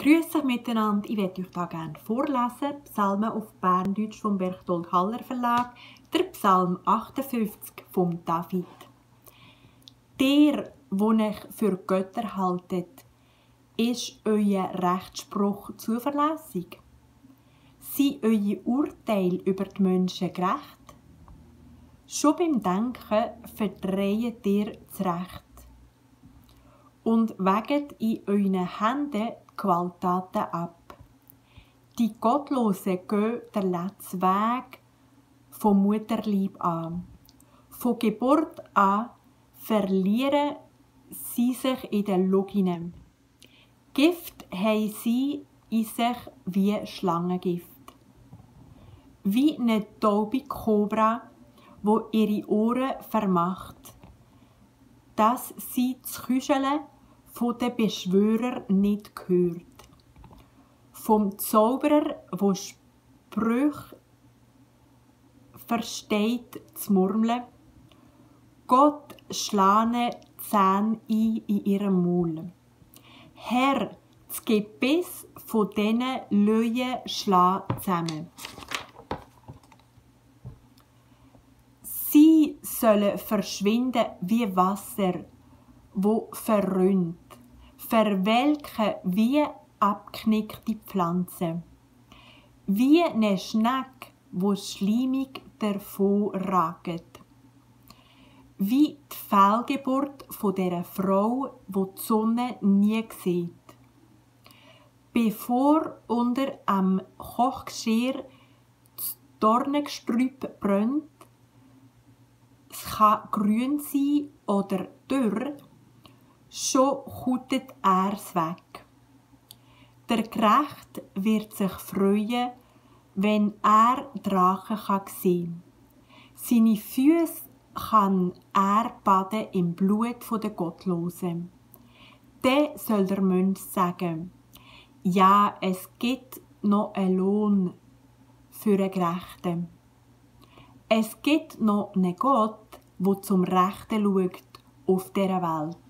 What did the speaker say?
Grüß euch miteinander, ich werde euch da gerne vorlesen. Psalmen auf Berndeutsch vom Berchtold Haller Verlag, der Psalm 58 vom David. Der, wo euch für Götter haltet, ist euer Rechtsspruch zuverlässig? Sind eure Urteile über die Menschen gerecht? Schon beim Denken verdreht ihr das Recht und wägt in euren Händen die Gewalttaten ab. Die Gottlosen gehen den letzten Weg vom Mutterleib an. Von Geburt an verlieren sie sich in den Loginen. Gift haben sie in sich wie Schlangengift. Wie eine taube Kobra, wo ihre Ohren vermacht, dass sie das Küscheln von den Beschwörer nicht hört. Vom Zauberer, wo Sprüche versteht zu murmeln, Gott schlane Zähne ein in ihrem Maul. Herr, das Gebiss von diesen Löwen schlag zusammen. Sie sollen verschwinden wie Wasser, wo verrinnt, verwelken wie abknickte Pflanzen, wie eine Schnecke, wo schleimig davonragt, wie die Fehlgeburt von dieser Frau, wo die Sonne nie sieht. Bevor unter am Kochgeschirr das Dornengestrüpp brennt, es kann grün sein oder dürr, schon kutet er's weg. Der Gerechte wird sich freuen, wenn er Drachen sehen kann. Seine Füße kann er baden im Blut der Gottlosen. Dann soll der Mensch sagen, ja, es gibt noch einen Lohn für einen Gerechten. Es gibt noch einen Gott, der zum Rechten schaut auf dieser Welt.